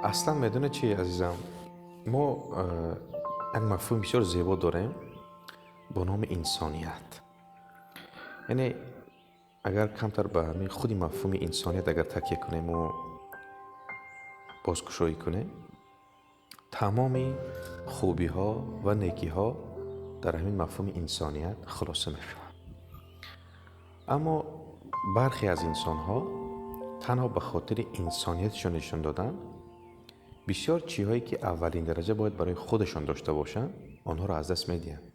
Аслан медонед чи, азизам, мо як мафҳуми бисёр зебо дорем бо номи инсоният. Яъне агар камтар ба ҳамин худи мафҳуми инсоният агар такя кунему бозкушоӣ кунем, тамоми хубиҳо ва некиҳо дар ҳамин мафҳуми инсоният хулоса мешаванд. Аммо бархе аз инсонҳо танҳо ба хотири инсониятшон нишон додан бисёр чизҳое, ки аввалин дараҷа бояд барои худашон дошта бошанд, онҳоро аз даст медиҳанд.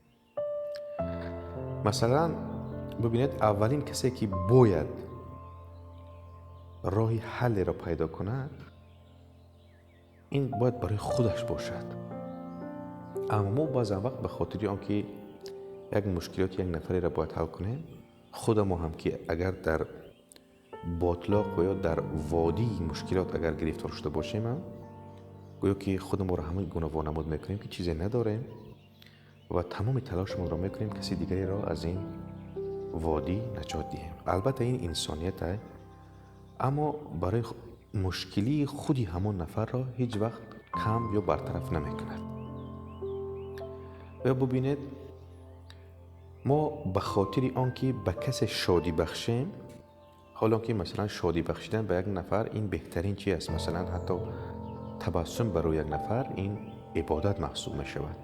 Масалан, бибинед, аввалин касе, ки бояд роҳи ҳаллеро пайдо кунад, ин бояд барои худаш бошад. Аммо мо баъзан вақт ба хотири он ки як мушкилоти як нафареро бояд ҳал кунем, худамо ҳам ки агар дар ботлоқ ва ё дар водии мушкилот агар гирифтор шуда бошем ҳам, гӯё ки худаморо ҳамин гуна вонамуд мекунем, ки чизе надорем, ва тамоми талошамонро мекунем каси дигареро аз ин водӣ наҷот диҳем. Албатта, ин инсоният, аммо барои мушкилии худи ҳамон нафарро ҳеҷ вақт кам ё бартараф намекунад. Ё бубинед, мо ба хотири он ки ба касе шодӣ бахшем, ҳоло ки масалан шодӣ бахшидан ба як нафар ин беҳтарин чи аст, масалан, ҳатто табассум барои як нафар ин ибодат маҳсуб мешавад.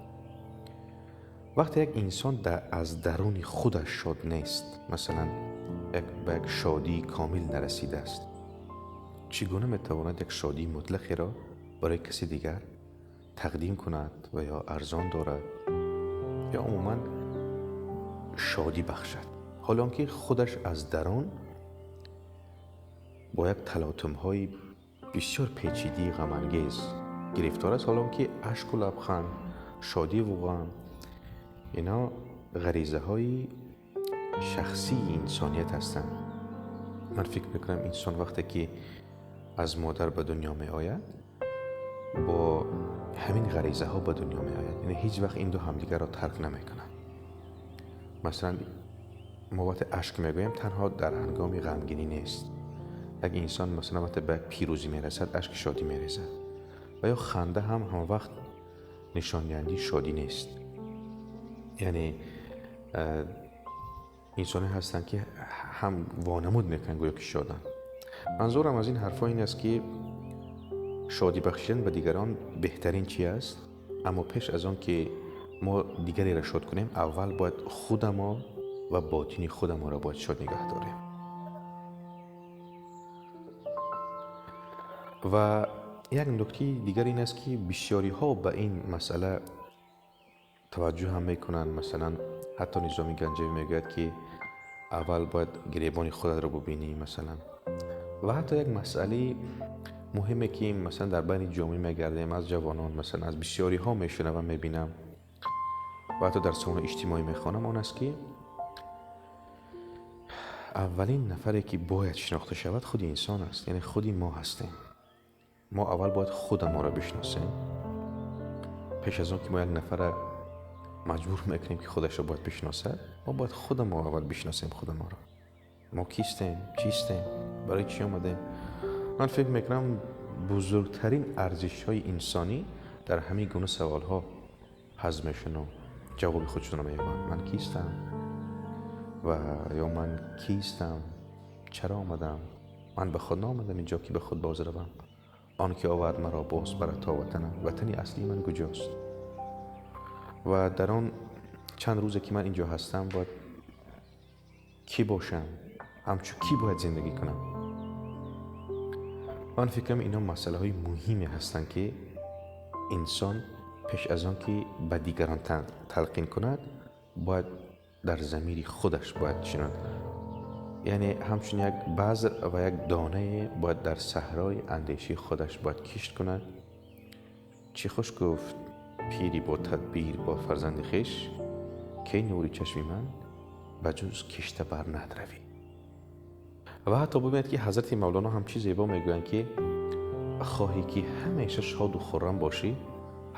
Вақте як инсон аз даруни худаш шод нест, масалан, ба як шодии комил нарасидааст, чӣ гуна метавонад як шодии мутлақеро барои каси дигар тақдим кунад ва ё арзон дорад ё умуман шодӣ бахшад, ҳоло он ки худаш аз дарун бо як талотумҳои бисёр печидии ғамангез гирифтор аст, ҳоло он ки ашку лабханд, шодиву ғам ино ғаризаҳои шахсии инсоният ҳастанд. Ман фикр мекунам, инсон вақте ки аз модар ба дунё меояд, бо ҳамин ғаризаҳо ба дунё меояд, яъне ҳеҷ вақт ин ду ҳамдигарро тарк намекунанд. Масалан, мо вақте ашк мегӯем, танҳо дар ҳангоми ғамгинӣ нест. Як инсон, масалан, вақте ба як пирӯзӣ мерасад, ашки шодӣ мерезад, ва ё ханда ҳам ҳамавақт нишондиҳандаи шодӣ нест. Яъне инсоне ҳастанд, ки ҳам вонамуд мекунанд, гӯё ки шоданд. Манзурам аз ин ҳарфҳо ин аст, ки шодӣ бахшидан ба дигарон беҳтарин чи аст, аммо пеш аз он ки мо дигареро шод кунем, аввал бояд худамо ва ботини худамонро бояд шод нигаҳ дорем. Ва як нуктаи дигар ин аст, ки бисёриҳо ба ин масъала таваҷҷӯҳ ҳам мекунанд. Масалан, ҳатто Низоми Ганҷавӣ мегӯяд, ки аввал бояд гиребони худатро бубинӣ, масалан. Ва ҳатто як масъалаи муҳиме, ки масалан дар байни ҷомеа мегардем, аз ҷавонон, масалан, аз бисёриҳо мешунавам, мебинам ва ҳатто дар сомонаи иҷтимоӣ мехонам, он аст, ки аввалин нафаре, ки бояд шинохта шавад, худи инсон аст, яъне худи мо ҳастем. Мо аввал бояд худамонро бишносем, пеш аз он ки мо як нафарро маҷбур мекунем, ки худашро бояд бишносад. Мо бояд худамо аввал бишносем худамонро. Мо кистем, чистем, барои чӣ омадем? Ман фикр мекунам, бузургтарин арзишҳои инсонӣ дар ҳамин гуна саволҳо ҳазм мешаванд, ҷавоби худшонро меёбанд. Ман кистам ва ё ман кистам, чаро омадам? Ман ба худ наомадам инҷо, ки ба худ боз равам. Он ки овард маро, боз барад то ватанам. Ватани аслии ман куҷост? Ва дар он чанд рӯзе, ки ман инҷо ҳастам, бояд кӣ бошам, ҳамчун кӣ бояд зиндагӣ кунам? Ман фикр кунам, инҳо масъалаҳои муҳиме ҳастанд, ки инсон пеш аз он ки ба дигарон талқин кунад, бояд дар замири худаш бояд шинод, яъне ҳамчун як базр ва як донае бояд дар саҳрои андешаи худаш бояд кишт кунад. Чӣ хуш гуфт пири бо тадбир бо фарзанди хеш, ки нури чашми ман, ба ҷуз кишта бар надравӣ. Ва ҳатто бибинед, ки ҳазрати Мавлоно ҳам чӣ зебо мегӯянд, ки хоҳӣ ки ҳамеша шоду хуррам бошӣ,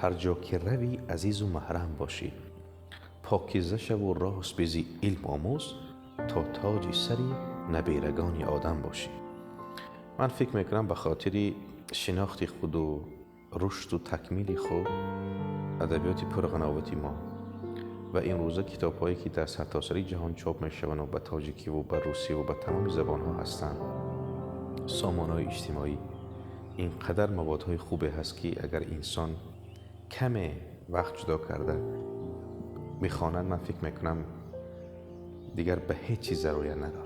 ҳар ҷо ки равӣ, азизу маҳрам бошӣ, покиза шаву рост бизи, илм омӯз, то тоҷи сари наберагони одам бошӣ. Ман фикр мекунам, ба хотири Шинохти худу рушду такмили худ, адабиёти пурғановати мо ва имрӯза китобҳое, ки дар сартосари ҷаҳон чоп мешаванду ба тоҷикиву ба русиву ба тамоми забонҳо ҳастанд, сомонаҳои иҷтимоӣ, ин қадар маводҳои хубе ҳаст, ки агар инсон каме вақт ҷудо карда бихонад, ман фикр мекунам, дигар ба ҳеҷ чиз зарурият надорад.